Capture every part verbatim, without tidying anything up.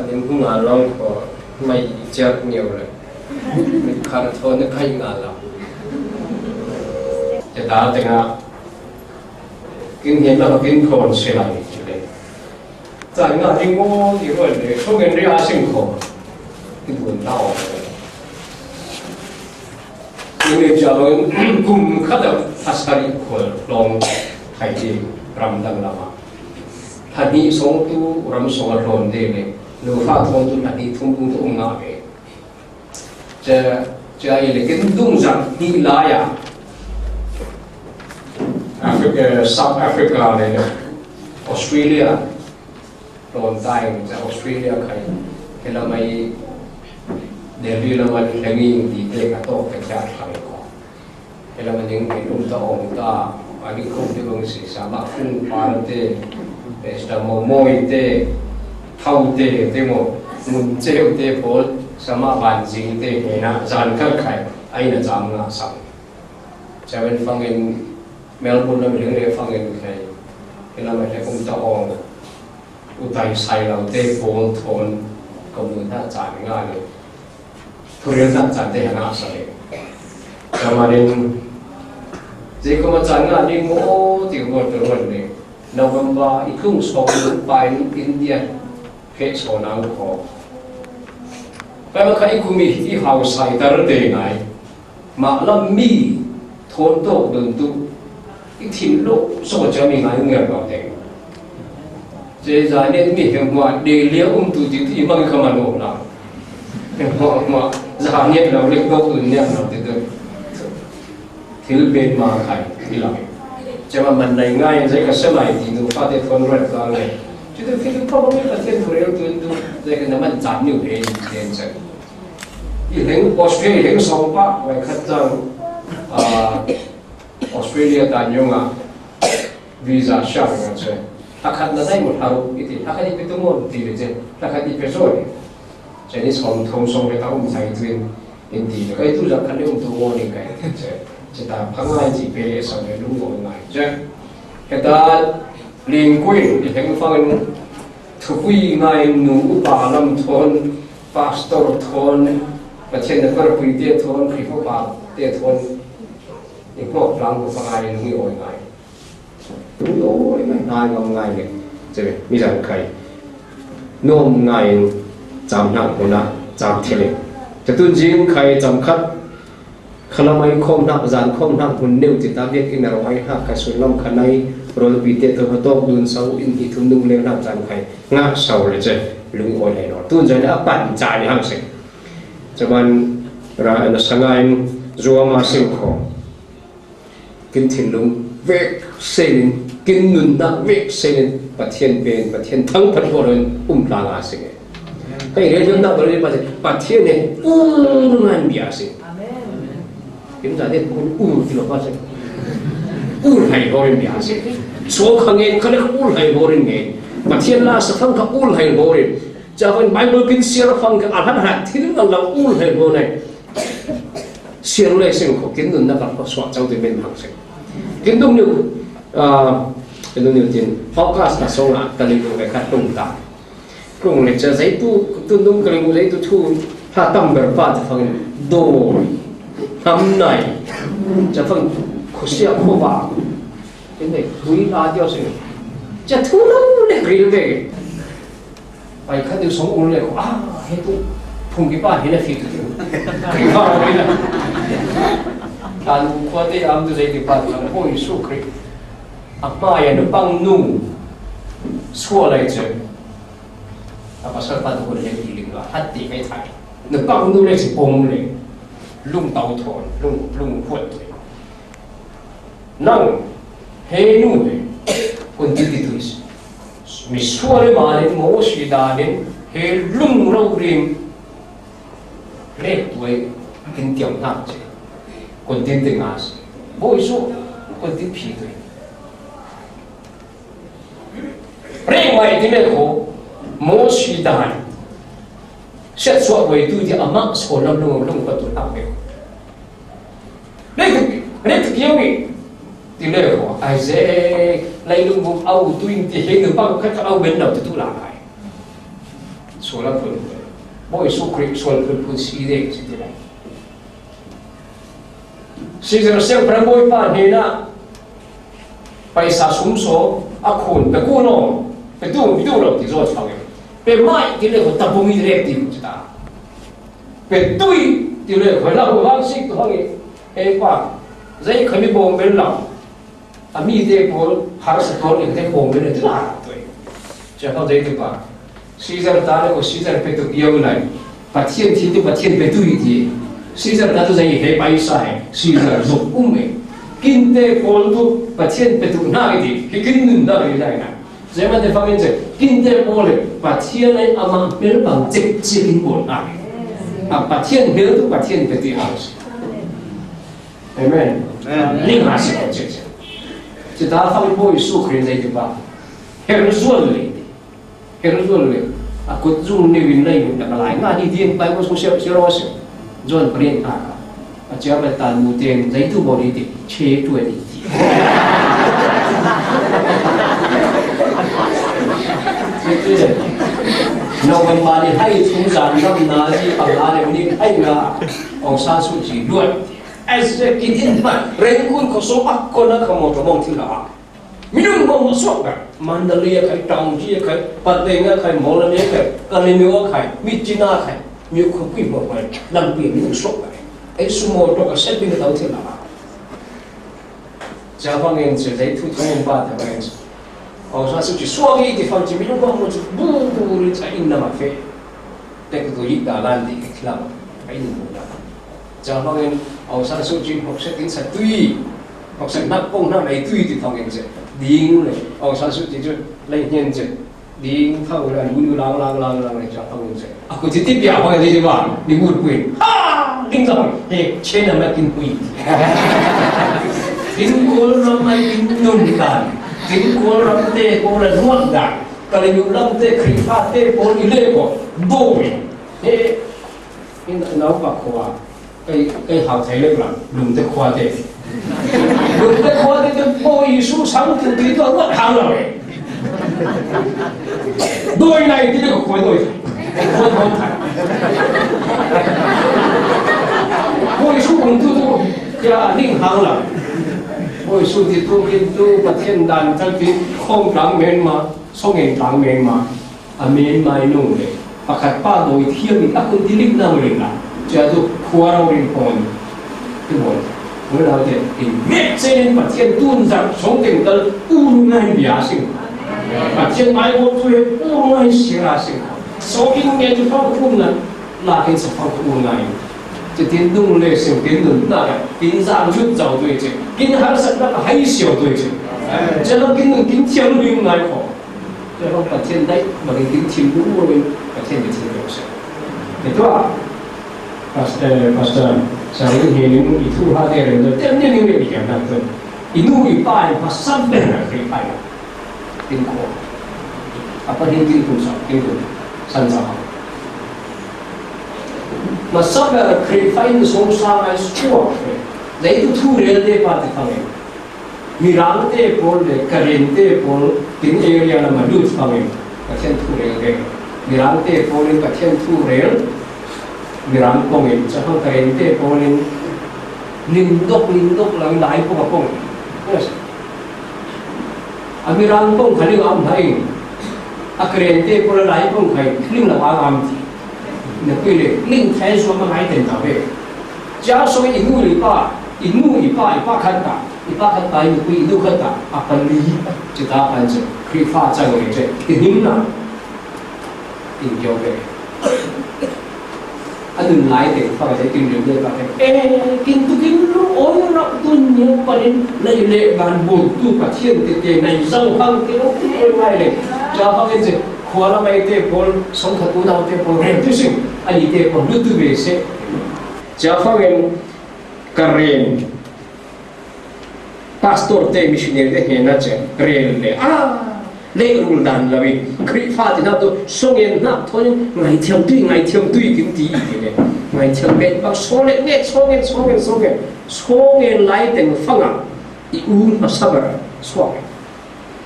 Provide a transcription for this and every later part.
Nin hnu nga long ko mai ciar ngiau le. Kar tho ne kai nga la. Cata tenga kin hian la kin thon se lai le. Chan nga ding maw ti ruat le, thong en ria sing kho. Ti bun ta awk. Ti le cia lo in, kum khat a thasari khol hlawm thai ti ram dang lama. Thahnih sawng tu ram sawng a hlawn te le, nufa thawn tu thahnih thum tung tu um ngah ve. Cia, cia i le kin dung zat hnih lai a. Africa, South Africa le Australia. Hlawn ta in ca Australia khai. He lamai Delhi lamai Hlengi ti te ka tawk ka kia thang ko. He lamai ning ke um ta awng ta. A ning kum te bang si sama kung par te. Esta momoi te. Thau te te mo. Mun ceu te pawl sama ban zing te he na zan kar khai. Ai na zam nga sam. Seven fangin Melbourne lam ring le fangin khai. He lamai le um ta awng. Utai sai lo te pawl thawn ka mun hna caan nga le thuril hna caan te hna sa le. Kamarin zei ko ma caan nga ding maw ti ko tu ruan le. November i tlung sawng pai India he saw nang ko. Kai ma kha i kumi i hau sai tar te ngai. Mah lam mi thawn tawk dun tu i thin lo saw cia mi ngai ngiar lo te. Ceza nen mi heng hua de lia um tu ti tu i mang kha man lo la. Heng hua hua za ngiat lo le tawk dun ngiar lo te tu. Thil pen ma khai i la. Cema man nai ngai zai ka semai ti nu fa te thawn rat ka ngai. Ci tu fi tu pa mi ka ten tu rel tu tu zai ka na man chan niu he ten chan. I hleng Australia hleng sawng pah vai khat cang, ah, Australia ta nyunga visa siang nga che. Hakhat na dai mu haru iti, hakhat i pitu mo ti le che, hakhat i peso le. Che ni sawng thong sawng le ta um thai tuin in ti le kai tu zak khat le um tu mo ni kai che. Che ta phangai ti pe le sa le lu mo ngai che. Kata Ling Kuin i hleng fangin thupui ngai nu upa lam thawn, pastor thawn, Pathian na kar pui te thawn, Khrihfa pa te thawn, i hmuak tlang ko pa ngai nu i oi ngai. Nu i oi ngai, ngai ngam ngai le. Che mi zan khai. Nuam ngai in cham hnak hmun ah cham thil in. Chatun zing khai cham khat. Khalamai khawm hnak, zan khawm hnak hmun neu ti ta biak in a rawng ai hnak kha sullam kha nai, rawlpi te tawh tawk dun sau in hi thum nung leng hnak zan khai ngah sau le che lung awi lai naw. Tun zan a pan ca ni hang seng. Caman ra na sangai in zuama sing kho. Kin thinlung vek selin, kin nunnak vek selin, Pathian pen, Pathian thangphat ko ron um tlang a sing. Hei, rel hiamnak bal in Pathian, Pathian he ur ngan bia si. Amen. Kim za det kun ur ti lo pa si. Ur hai horin bia si. So kha ngen kha le ur hai horin ngen. Pathian la sa thang kha ur hai horin. Cha van Bible kin siar fang kha alhan hat thil ngal la ur hai horin. Siar le sing ko kin nun na ka ko suak chau te men hang sing. Kin dung niu, ah, kin dung niu tin. August na song a, ka ling ko ka tung ta. Kung le cha zai tu, tu nung ka ling zai tu thu, ha tam ber pa cha fang in, doi, ham nai, cha fang, khusia khuba. Kin nei, hui la dio sing. Cha thu lo le ril ve. Pai khat diu song ul le, ah, he tu, phung ki pa he na fi tu. Kri pa ri na. Tan khua te am tu zai ti pa tu, ko Isu Kri. A hma ya na pang nu. Sua lai che. A pasal pa tu ko le ti ling la, hat ti kai thai. Na pang nu le si pom le. Lung tau thon, lung, lung huat le. Nang, he nu he, kun ti ti tu is. Mi sual le ma le mo si da le, he lung ro rim. Le tu e, kin tiam na che. Kun ti ti nga si. Bo su, kun ti phi tu e. Reng mai ti le ko, mo si da le. Siat suak wei tu ti ama so lam lung, lung ko tu tak le. Rek, rek kiau ni. Ti le ko, ai ze, lai lung bu au tu in ti he nu pa khat au ben nau tu tu la kai. Sual a phunphun. Bawi Jesuh Khrih sual phunphun si dek si ti lai. Caesar siangpahrang bawipa hnenah paisa sum sawm a khun pe kun aw, pe tu, pe tu lo ti zaw thang e. Pe mai ti le ko ta bung i rek ti ci ta. Pe tui ti le ko la ko vang sik tu hang e. E pa, zai khami bawm bel lam. A mite pawl harsa pawl in te pawng bel in te la tuai. Cia khang zei tu pa. Caesar ta le ko Caesar pe tu piau lai. Pathian thi tu Pathian pe tu i ti. Caesar ta tu zei he paisa he. Caesar zuk um e. Kinte pawl tu Pathian pe tu na i ti. Hi kin nun da i lai na. Zei man te fangin zei. Kinte pawl le Pathian ai ama mel bang cek cek in pawl na. A Pathian hel tu Pathian pe tu i hau. Amen. Amen. Ning ha si ko che che. Che ta fa bo Jesu Khrist dai te ba. Her zual le. Her zual le. A kut zung ne win lai da ka lai. Nga ni dien pai ko so sia sia ro sia. Zual prien ta ka. A cia ba ta nu ten dai tu bo ni ti. Che tu ni ti. November ni hai chung zan nam na ji pa la le ni hai na. Aung San Suu Kyi luat. As a kid in ma, Rangoon ko so a ko na ka mo to mong thil la. Minung mong mo so ba. Mandalay a khai, Taunggyi a khai, Pateng a khai, Mawlamyine a khai, Kalaymyo a khai, Myitkyina a khai. Mi ko pui mo ba. Lam pi minung so ba. Ai su mo to ka set bi na tau thil la. Cia fangin cia zei thu thu ba ta ba. Aung San Suu Kyi suak i ti fang ci minung mong mo ci bu bu ri ca in na ma fe. Tek tu i da lan di ke kilam. Ai ni mu da. Cia fangin Aung San Suu Kyi hok set in sa tui. Hok set nak pong nak lai tui ti fangin se. Ding le. Aung San Suu Kyi cu lai hnian se. Ding thau le, mun lang lang lang lang le, cia fangin se. A ku ti ti bia fangin ti ba. Ni mun pui. Ha! Ding thau. He, chen na ma kin pui. Ding kul ram mai kin nun dan. Ding kul ram te kul le nuak dan. Ka le nu lam te Khrihfa te pawl i le ko. Bo. He. In naupa khua, kei, kei hau thei lek la, Lungte khua te. Lungte khua te te Bawi Jesu sang tu ti tu a ngat hang lo e. Doi nai ti le ko koi doi. Koi doi. Bawi Jesu kong tu tu, ya ning hang lo. Bawi Jesu ti tu kin tu, Pathian dan thal ti, khong tlang men ma, song en tlang men ma. A men mai nung le, pakhat pa dawi thiam in a kun ti lik nau ring la, cia tu khua rau ring pawn. Ti bawn. Ngai lau te, in mek chen in Pathian tun zar song teng kal u ngai bia sing. Pathian mai bawn tu he u ngai sira sing. So in ngai tu fang kun na, la kin sa fang kun ngai. Cia tin nung le sing tin nun na, tin zang yut zau tu e chen. Kin har sak na ka hai siau tu e chen. Cia la kin nun kin thiam lu ing ngai ko. Tua Pathian daih bangin kin thim duh loin Pathian bia thim lo se. Tua Pastor, Pastor Sari hi ning i thu ha te rem tua tem ni ning i kiam nak tua. I nu i pa i pa san ben na kri pa i. Tin ko. Apa hin tin kun sa, tin kun san sa. Ma san ben na kri pa in so sa ngai sua. Dai tu thu rel de pa ti pa ngai. Mirangte pawl le Karente pawl tin area lam a lut fangin Pathian thu rel ve. Mirangte pawl in Pathian thu rel, Mirang pawngin, cahang Karente pawl in lim dok, lim dok lo lai pawng a pawng. Yes. A Mirang pawng kha ling a om kha in, a Karente pawl a lai pawng kha in ling lo a om ti. Na pui le, ling khai zuam a ngai ten ta ve. Cia so i nu i pa, i nu i pa, i pa khat ta. I pa khat ta, i nu i nu khat ta, a pali, ci ta pan ci, Khrihfa cang ngai ci, i him na, in kio ve. A nun lai te, pa ka te kin rim de pa te, eh, kin tu kin lu, oi, rak tu nia panin, lai le ban bun tu Pathian te te, nai zau hang te, lo, oi, ngai le. Cia pa ngai ci, khua la mai te pol, song khat tu nau te pol, rem tu sing, a ni te pol, lu tu ve se. Cia pa ngai, ka rem. Pastor te, missionary te hnenah ciah rel le, ah, lehrul dan lo in, Khrihfa ti hna tu, sawng en hna thawn in, ngaithiam tui, ngaithiam tui kin ti i ti le, ngaithiam bet bak, saw le nget, saw nget, saw nget, saw nget, saw nget lai teng fangah, i u hmasa ber suak.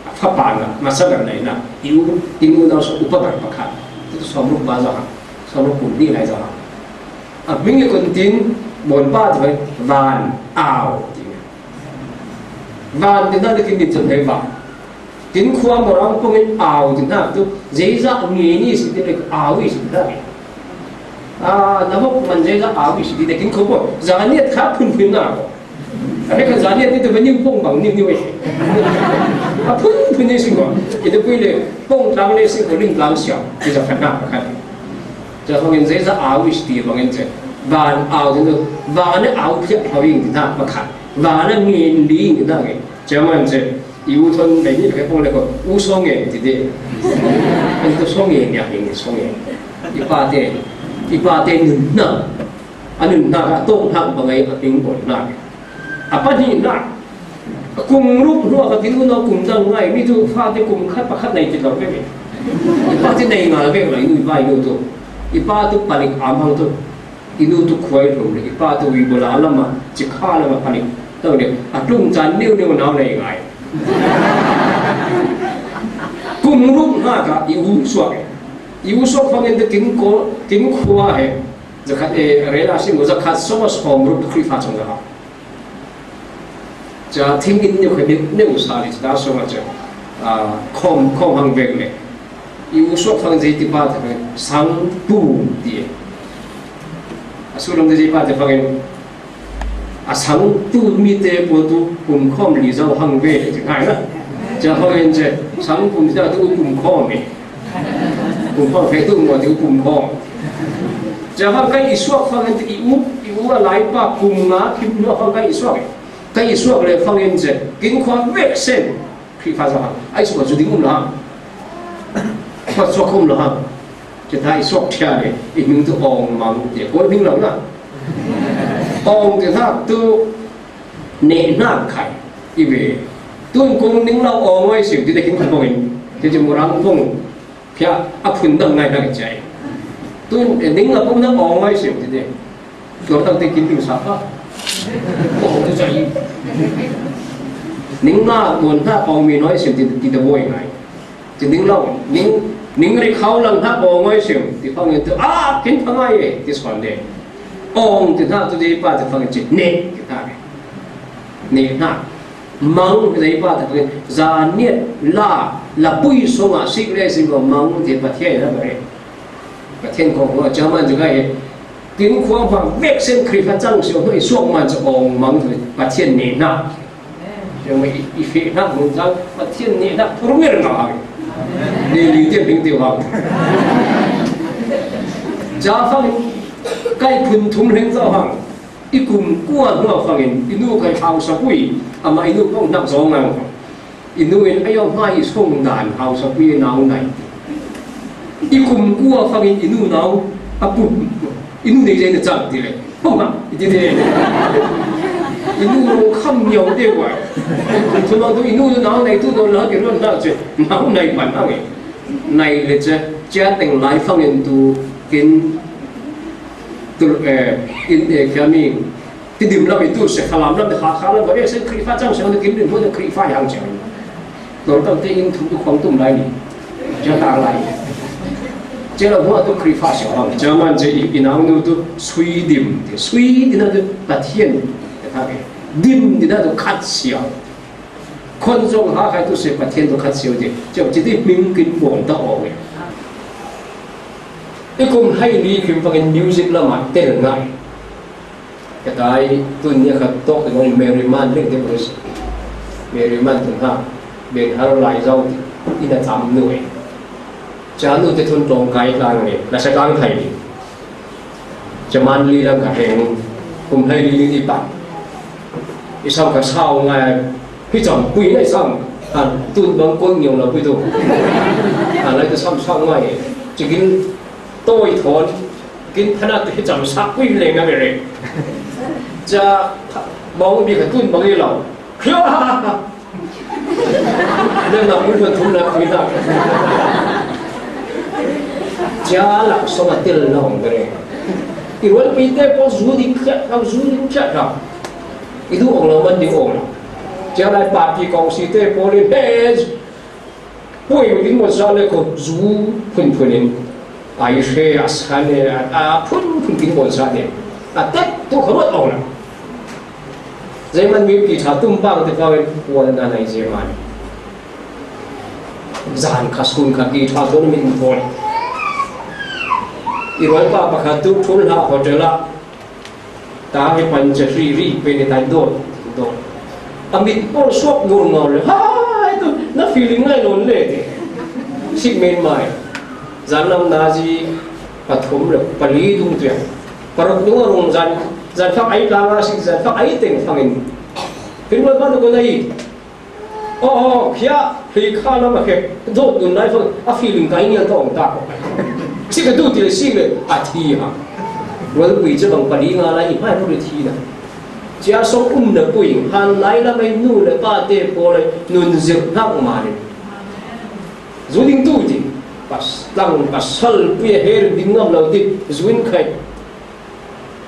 A fapa na, hmasa ber na in ah, i u, i nu nau suak upa ber pakhat. Sawmruk ba za ha, sawmruk kum dih lai za ha. A hming i kon tin, bawn pa ti bai, Van Au ti. Van ti na le kin din chan hei va. Kin khua mo rang pong in au ti na tu, zeiza nge ni si ti le au i si ti na. A, na mok man zeiza au i si ti le kin khua po, za ni at kha phun phun na ko. A hei khan zan ni a ti tu va niu pong bang niu niu e. A phun phun ni sing ko. I te pui le pong tlang le sing ko ling tlang siam. Ti za khan na pakhat. Za hong in zeiza au i si ti bang in che. Van au ti tu. Van a au phiat hau ing ti na pakhat. Van a ngin li ing ti na nge. Che man che. I u thon le ni pakhat pong le ko. U song e ti de. An tu song e ni a ing song e. I pa te. I pa te nun na. A nun na ka tong na bang ai a ing bon na. A pahnihna, kum ruk hnuah ka kin un a kum dang ngai, mi tu fate kum khat pakhat nei ti lo ve ve. I pa ti nei ngal ve lo, i nu i pa i nu tu. I pa tu palik am hang tu. I nu tu khuai lo le, i pa tu i bola lama, cikha lama palik. Lo le, a tlung chan neu neu nau nei ngai. Kum ruk hna ka i u suak e. I u suak fangin tu kin ko, kin khua he. Zakhat e, rela sim, zakhat soma sawm ruk tu Khrihfa chang zakhat. Cha thing in neu kha neu, neu sa li cha soma cha, a, khom, khom hang vek le. I u suak fang zei ti pa ta fang, sang tu ti. A su lam zei pa ta fang, a sang tu mi te po tu, kum khom li zau hang ve ti ngai na. Cha fang en che, sang kum cha tu kum khom e. Kum khom fe tu mo ti kum khom. Cha fang kai i suak fang en ti i u, i u a lai pa kum nga kim no fang kai i suak e. Ka i suak le fangin che, kin khua vek sen, Khrihfa za hang. Ai suak zu ding um la hang. Khuat suak um la hang. Che ta i suak thia le, i hming tu ong mang te, ko hming lo na. Ong te hnak tu, ne hnak khai, i ve. Tun kong ning lo ong ai siu, ti te kin khua bongin. Che che murang bong. Phia a phun dang ngai hang i chai. Tun, eh, ning la pum na ong ngai siu ti de. Tor tang te kin ting sa pa. Ong ti chai. Ning na mun na ong mi noi siu ti, ti de boi ngai. Ti ning lo, ning, ning ri khau lang na ong ngai siu. Ti phang in tu, ah, kin phang ngai e. Ti suan de. Ong ti na tu de pa ti phang in chi. Ne, ti na. Ne na. Mang zei pa ta, zaniat la, la pui song a sik le sing ko mang te Pathian la bare. Pathian ko ko chaman juga e. Tin khua ba vek sen Khrihfa chang sio no i suak man cha ong mang te Pathian ne na. Yang ma i, i fe na mun chang Pathian ne na pur mer na ha. Ne li te bing te ha. Cha fang kai phun thum leng cha hang. I kum kua hnuah fangin i nu kai hau sapui, amah i nu kong hnak zong ngang. I nu in a yau hmai i song dan hau sapui i nau nai. I kum kua fangin i nu nau a pum. I nu nei zei na chang ti le. Pum ah, i ti te. I nu nung kham niau te wa. Kum thum ang tu i nu nau nai tu nau la ke ruan hnak che. Nau nai pan hang e. Nai le che. Chia teng lai fangin tu kin Tu, eh, in, eh, kami, ti dim lam i tu se, khalam lam, ha khalam, ba, eh, se Khrihfa chang se, kin dim, Khrihfa yang chang. Tor tang te in tu, tu khong tum lai ni. Ja ta lai. Che la hua tu Khrihfa se, ha, ja man che i, i nau nu tu, sui dim, te, sui dim na tu, Pathian, te, ta ke. Dim, dim na tu, khat sia. Khon zong ha khai tu se Pathian tu khat sio ti. Cheu chi ti hming kin bawm ta aw nge. I kum hai li kim fangin music lamah tel ngai. Ka tai tun nia khat tawk te ngai Mary Man leng te pawh si. Mary Man tun ha. Ben har lai zau ti. Ina cham nu e. Cha nu te thun tawng kai tlang nge. La sa tlang thai ni. Chaman li lam ka heng, kum hai li li ti pan. I sam ka sau ngai, hi cham pui nai sam, han tun bang kon ngiau la pui tu. Han lai tu sam sau ngai, chikin toi thon, kin thana tu hi cham sa pui le na mere. Cha, bang mi ka tun bang i lau. Khia! Nang nak pun thum nak pun nak. Jalak song atil long dere. I rual pi te pawh zu ding khiat lo, zu ding khiat lo. I duh awng lo, man ding awng lo. Jalai party kawngsi te pawh le, he, puai ding maw sa le ko zu phunphun in. Ai hre a sa ne, a, a phun phun kin bawl sa ne. A tek tu kha ruat awng la. Zeman mi ki tha tum pang te pang en kual na nai zeman. Zan kha sun kha ki tha tu min bawl. I rual pa pakhat tu thul ha hotel a. Ta hi pan che ri ri pe ni ta dot, dot. A mit pawl suak ngol ngol le. Hai tu, na feeling ngai lon le te. Sik men mai. Zan lam nazi pathum le pali dung tu ya. Paruk dung a rung zan, zan fak ai ka nga sik zan fak ai teng fangin. Pin wal pa tu ko nai. Aw, aw, khia, hei kha lam a khe, dawt nun lai fo, a feeling kai ngial tawng ta ko. Si ka du ti le si le, a thi ha. Rualpui che bang pali nga lai, i hmai ro le thi na. Chia song um na pui, han lai lam ai nu le pa te pawl le, nun zir hnak ma le. Zu ding tu ti, pas, tang, pasal pui a her ding ngam lo ti, zu in khai.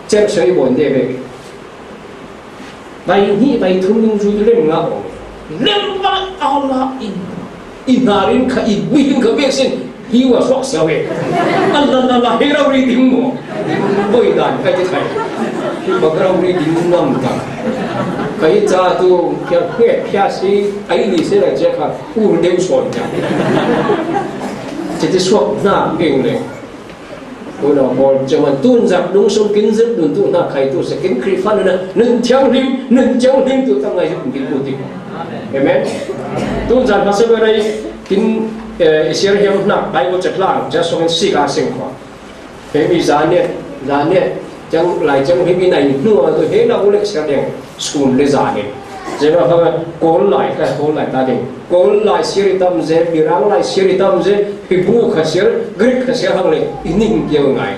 Cer soi bon de ve. Bai hnih, bai thum ning zu lem nga ong. Lem nga a la in. I hna rin kha i bui hin kha bek sin. Hi wa suak sia ve. A la la la he rau ri ding mo. Boi dan ka ti thai. Hi ma rau ri ding ngam ta. Ka i cha tu kia kia kia si ai ni se la che kha u deu son ta. Che ti suak na beng le. Tuna pawl, cuman tun zak lungsung kin zirh nun tu hna khai tu se kin Khrihfa nun ah nun thianghlim, nun thianghlim tu tang ngai zirh kin pu ti. Amen. Tun zan pasal berai kin, eh, i siar hiam hnak Bible caklang, just so kan si ka sing kho. He mi zan ne, zan ne, cang lai cang he mi nai hnu a tu he na ulek siar deng. School le zan in. Zeima hang Kawl lai ka Kawl lai ta ding. Kawl lai siar i tam ze, Mirang lai siar i tam ze, Hebrew kha siar, Greek kha siar hang le, i ning kiau ngai.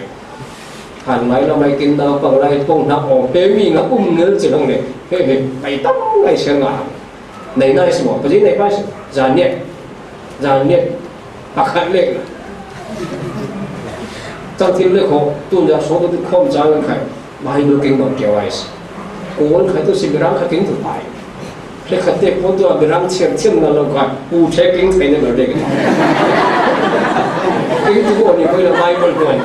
Han lai la mai kin na pang lai pong na ong, he mi nga um ngel che hang le, he he, mai tam ngai siar nga. Nei nai si mo, pa ji nei pa si, zan ne, zan ne, pakhat le. Tang thil le kho, tun ja so tu khom chang khai. Bible king bang kiau ai si. Ko won khai tu si Mirang kha king tu pai. Hle khat te ko tu a Mirang chiam chiam na lo kha. Pu the king thei na lo de. King tu ko ni ko la Bible ko an.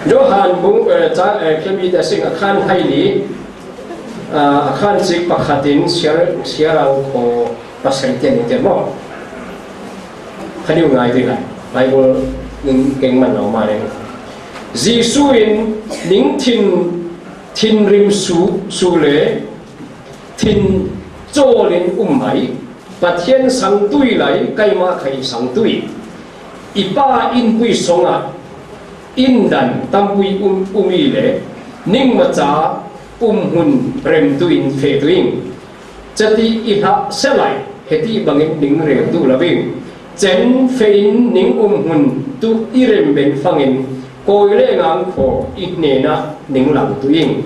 Johan bung, eh, cha, eh, kemi da sing a khan hai li, ah, a khan sik pakhat in siar, siar ang ko Pasal tian in tian maw? Kha diu ngai dih lai. Bible ning keng man lo ma ning. Jesu in ning thin, thin rim su, su le thin cawl in um mai. Pathian sangtui lai, kaima khai sangtui. I pa in pui song a, in dan tampui um, um i le, ning ma ca um hun rem tu in fe tu in. Cati i hlah se lai, heti bangin ning rel tu lo in. Cen fe in ning um hun tu i rem ben fangin, koi le ngang kho i hnena ning lang tu in.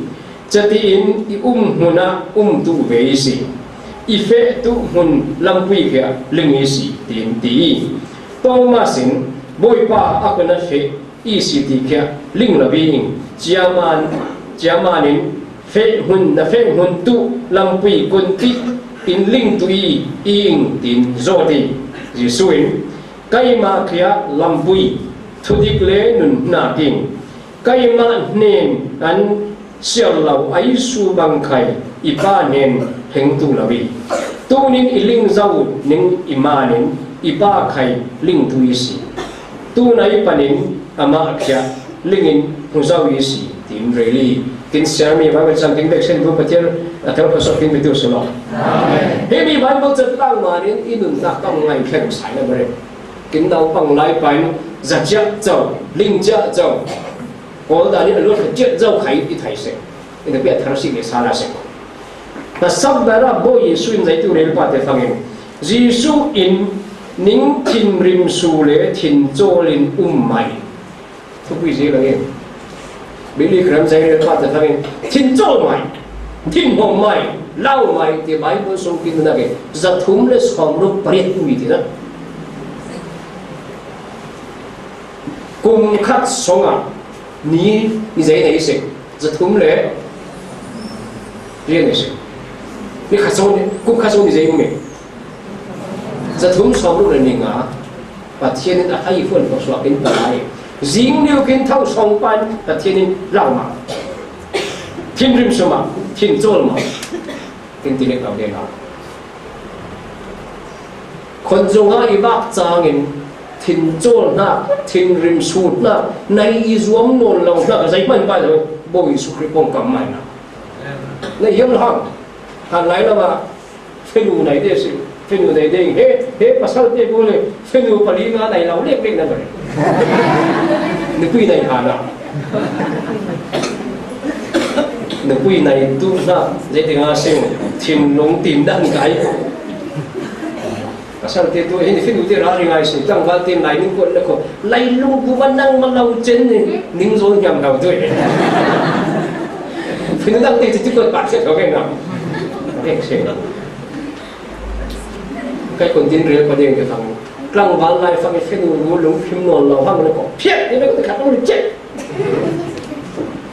Cati in i um huna um tu ve i si. I fe tu hun lampui khia ling i si, tin ti. Thomas in, Bawipa a kona fe i si ti khia ling lo in, ciaman, ciaman in feh hun, na feh hun tu lampui kun ti in ling tu i, i ing tin zawt i. Jesu in, kaima khia lampui, thudik le nun hna king. Kaima hnen an sial lo a Jesu bang khai i pa hnen heng tu lo i. Tunin i ling zo ning i manin i pa khai ling tu i si. Tunai panin amah khia lingin hmu zo i si, tin rel i. Tin siar mi Bible cang tin bek sen bu Pathian a tel pasok tin bitu solo. Amen. He mi Bible cang tang manin i nun tak tang ngai khem sai na bare. Kin dau pang lai pain za ciah zo, ling ciah zo. Kawl dan in a luat kha ciat zo khai i thai sek. In a pia thar sik le sa la sek. Na sab dara bo Jesu in zai tu rel pa te fangin. Jesu in ning thin rim su le thin cawl in um mai. Thupui zi lo in. Billy Graham zai rel pa te fangin. Thin cawl mai. Thin hong mai. Lau mai. Ti Bible song kin na ke. Za thum le som ruk pariat um i ti na. Kum khat song a. Ni, ni zei nei sek. Za thum le. Rian nei sek. Ni khat song ni, kum khat song ni zei um e. Za thum sawm ruk le ni nga. Pathian in a hai huan ko suak in palai. Zing niu kin thau song pan Pathian in lau ma. Thin rim suma, thin chol ma. Kin ti lek lau de lau. Khon zong a i bak changin thin chol na, thin rim sut na, nai i zuam non lau na, zai man ba lo, bo Isu Khrist pong kam mai na. Nai hiam lo hang. Han lai lama, fenu nai de si, fenu nai de, he, he pasal te bu le, fenu pali nga nai lau lek lek na ba le. Nupui nai ha na. Nupui nai tu na, zai te nga sing, thin long tin dan kai. Pasal te tu, he, fenu te ra ri ngai si, tang ba tin lai ning ko le ko. Lai lung bu ma nang ma lau chen ni, ning zo nyam lau tu. Fenu dang te ti ko pa se to ke na. Ke se. Kai kon tin rel pa ding ke fang. Tlangval lai fang fenu mu lung phim non lo hang le ko. Phiat ni le ko khat lo che.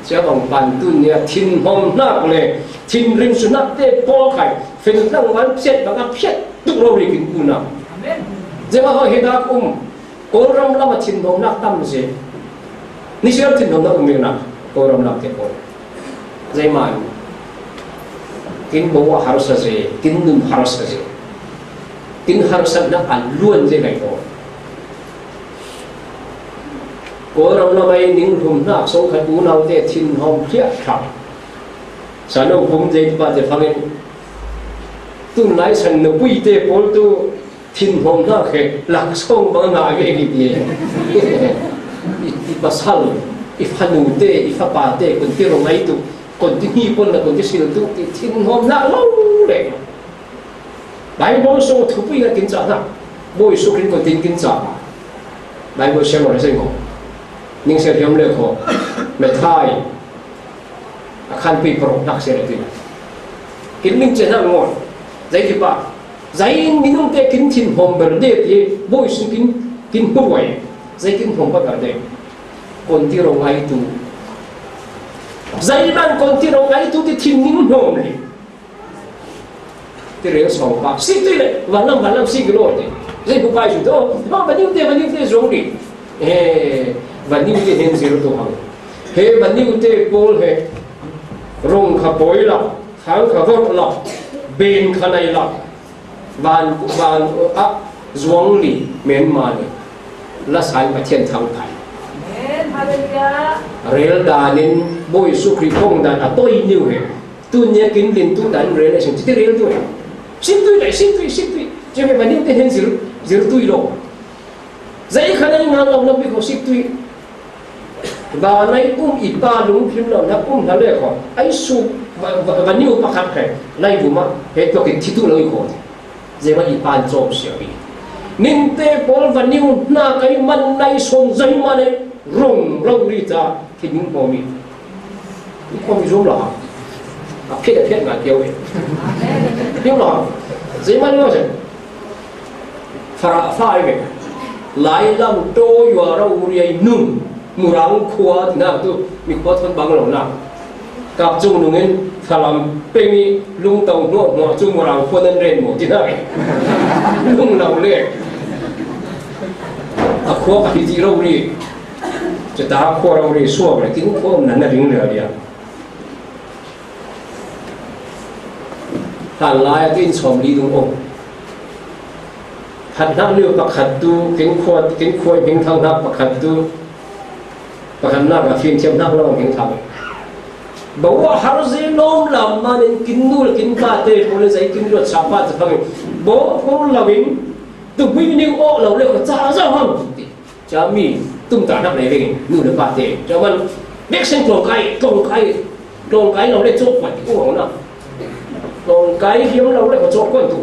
Sia bang pan tu nia thin hom nak le thin rim su nak te po khai. Fenu tlangval phiat bang a phiat tu lo ri kin ku na. Amen. Zema ho he dak um. Kawlram lam a thinhawmnak tam si. Nisial thinhawmnak um mi nak Kawlram lam te pawl. Zeiman kin bo a harsa si, kin nun harsa si. Kin harsatnak a luan si ngai ko. Kawlram lam a i ning hlumnak song khat unau te thinhawm hliah thak. Sano kum zei pa te fangin. Tun lai san na pui te pawl tu thinhawmnak he laksawng bang a ngah ve hi ti. I, i pasal, i fanute, i fapate, kon ti rong ai tu, kon ti hni pon na, kon ti sil tu, ti thinhawmnak lo le. Bible sung thupui na kin cah na. Bo Isu Khrist kon tin kin cah. Bible siam lo le seng ko. Ning siam hiam le ko. Methai. A khan pei paruk nak se le tin. Kin ning chen hang ngon. Zai ki pa. Zai minung te kin thinhawm ber de ti. Bo Isu kin, kin puai. Zai kin hawm pa ber de. Kon ti rong ai tu. Zai man kon ti rong ai tu ti thin ning hawm le. Ti rel sawng pa. Si tui le. Van lam, van lam si ki lo te. Zai bu pai su to. Ma va niu te, va niu te zong ni. He, va niu te hen zir tu hang. He, va niu te pawl he. Rong kha poi la. Khang kha vot la. Ben kha nai la. Van, van, a, zuang li, men ma li. La sai Pathian thang pai. Amen. Hallelujah. Rel danin, Bo Isu Khrist kong dan a toi niu he. Tun nia kin lin tu dan rel le sing ti rel tu. Sing tui le, sing tui, sing tui. Cia me maning te hen zir, zir tui lo. Zai kha nai ngal lo na pi ko sing tui. Ba nai um i pa lung phim lo na um na le ko. Ai su ba, ba, ba niu pa khat khe. Lai bu ma he to ke ti tu lo i ko. Zai ma i pan chom sia bi. Ning te pawl va niu na kai man nai song zai ma nai rong lo ri ta. Thinhawm i. Thinhawm i zum lo ha. A phiat a phiat ngai piau e. Piau lo ha. Zai man lo se. Fara fa i ve. Lai lam to yua ra u ri ai nun. Murang khua na tu mi khua thon bang lo na. Kap chung nungin falam peng i lung tau nuak nuak chu murang khua nan ren mo ti na. Lung lo le. A khua ka hi ti lo ri. Chata khua rau ri suak le kin khua um nan na ring le ria. Hlan lai a tin sawm li dung om. Phatnak liu pakhat tu kin khua, kin khua hming thang hnak pakhat tu pakhatnak a fim thiam hnak lo hming thang. Bawa har zi lawm lam manin kin nu le kin pa te ko le zai kin ruat sa pa te phang. Bo ko lo in tu bui ni o lo le ko cha za hang. Cia mi tumtahnak nei vengin nu le pate cia man veksen tlawngkai, tlawngkai, tlawngkai lo le cawk kuan ti kung lo na. Tlawngkai hiam lo le khuacawk kuan tu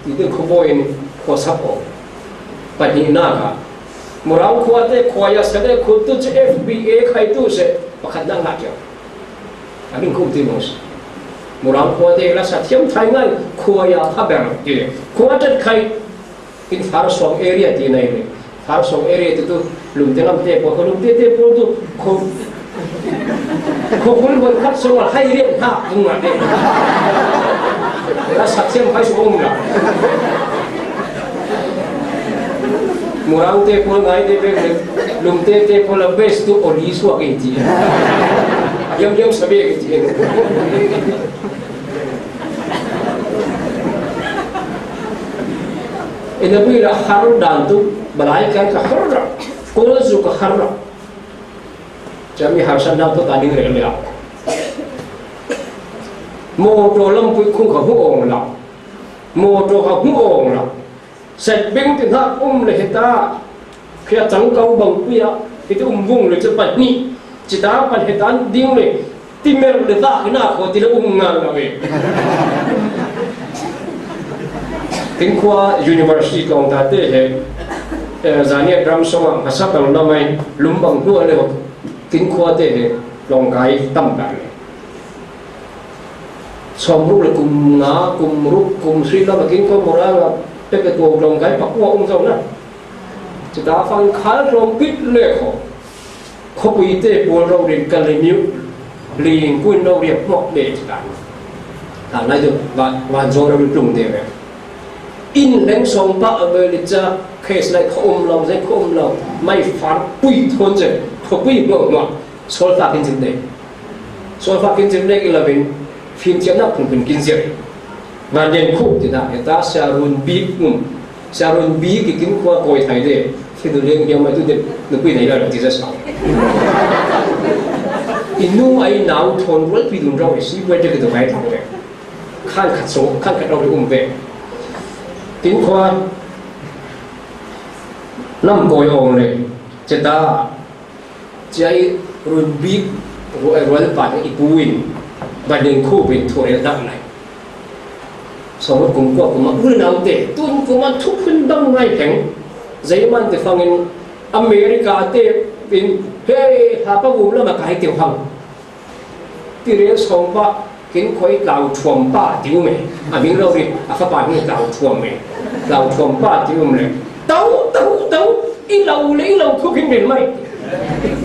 ti te khuabawi in khuasap aw. Pahnihnak ah Murang khuate khuaia sa le khut tu cu F B A khai tu seh pakhatnak ngah cia. A min khum ti maw si. Murang khuate la sa thiam thai ngai khuaia phaber ti le khua tat khai. In Farsuang area ti nai le. Farsuang area ti tu Lumte lamte pawl ko Lumte te pawl tu ko ko kul hon khat song a hai rian hna tung a te. La sak siam hai su ong la. Murangte pawl ngai te bek le, Lumte te pawl a best tu oli suak ei ti. A hiam hiam sa bek ei ti. Ina bui la har dan tu, balai kan ka har ra. Kol zu ka har ra. Chami harsatna tawh ta ding reng le a. Mawtaw lampui khung kha hu awng la. Mawtaw kha hu awng la. Set beng ti hna um le heta. Khia chang kau bangpui ah. Hiti um vung le chu pahnih. Chita pan heta ding le. Ti mer le vak hina khaw ti le um ngal lo e. Tin khua University tlawng ta te he. Eh, zaniat ram sawng ah hmasa bang lamai. Lum bang hnu a le ho. Tin khua te he tlawngkai tam tak le. Sawmruk le kum nga, kum ruk, kum sri lam a kin khua Mawrang a pek a tuau tlawngkai pakua um zo na. Chita fang khal tlawng pit le kho. Khopui te pawl ro rin kal le miu. Ling kuin ro riap mok le chita. Ta lai tu van, van zo ro rin tlung te ve. In leng sawng pa a ve le cha, case lai kho um lo, zai kho um lo. Mai far pui thon che, khopui mo mo. Solfa kin chim dek. Solfa kin chim dek i lovin, fimthiamnak phungphun kin zir. Van Lian Khup ti dah, heta Sia Run Bik um. Sia Run Bik i kin khua kawi thai de, fidu leng hiam mai tu de, nupui nei lo ti za sa. I nu ai nau thon rual pi dun rau, i si buai de ki tu kai thang de. Khan khat so, khan khat rau um ve. Kin khua, nam kawi ong le, cheta, Cia i Run Bik ruai rual pa i pu in Van Lian Khup in thu rel dang nai. Sawng kum kua kum a ul nau te tun kum a thuphun dang ngai hleng. Zeiman te fangin America te in he hla pa vum lam a kai te hang. Ti rel sawng pa Kin khoi tlau thuam pa ti um e. A ming lo ri, a fapa hi tlau thuam e. Tlau thuam pa ti um le. Tau, tau, tau. I lo le, i lo thu kin rin mai.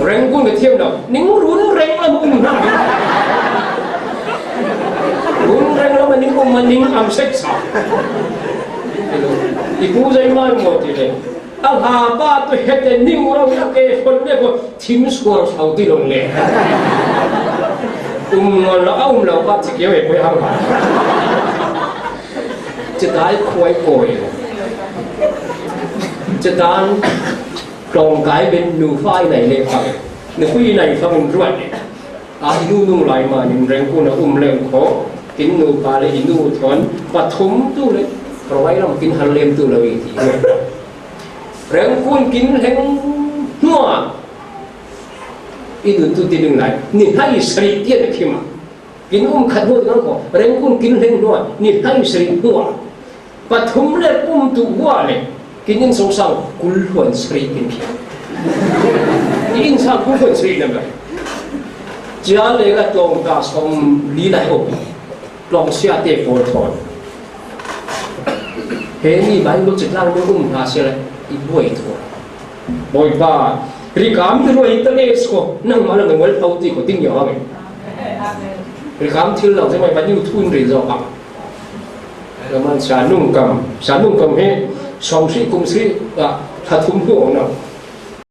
Reng kun ka thiam lo. Ning run reng lam um na. Run reng lam a ning um ma ning am sek sa. I pu zai man mo ti le. A hla pa tu hete ning ro a ke hon le ko thim suar sau ti long le. Um ngon lo, a um lo pa ti keu e poi hang. Chetai khoi koi. Chetan tlawngkai ben nu fa i nai le fa. Nu kui nai fa min ruat le. A i nu nung lai ma nin Rengkun a um leng kho, kin nu pa le i nu thawn pathum tu le, rawai lam kin hal lem tu lo i ti. Rengkun kin hleng hnuah i nun tu ti ding lai, ni hai sari tian a khim a. Kin um khat hnuah nang kho, Rengkun kin hleng hnuah, ni hai sari hnuah. Pathum le pum tu hua le, kin in song sang kul hluan sri kin khia. Kin in sang kul hluan sri na ba. Cia le ka tlawng ka sawm li lai om. Tlawng sia te pawl thawn. He ni Bible chik lang ni um hna sia le, i buai thu. Bawipa, rikam i ruai ta le sko, nangmah le na mual pau ti ko ting ya nge. Rikam thil lo, zai mai ba ni u thu in ril zo ka. Raman sa nung kam, sa nung kam he, sawm sri kum sri, ah, tha thum hu ong na.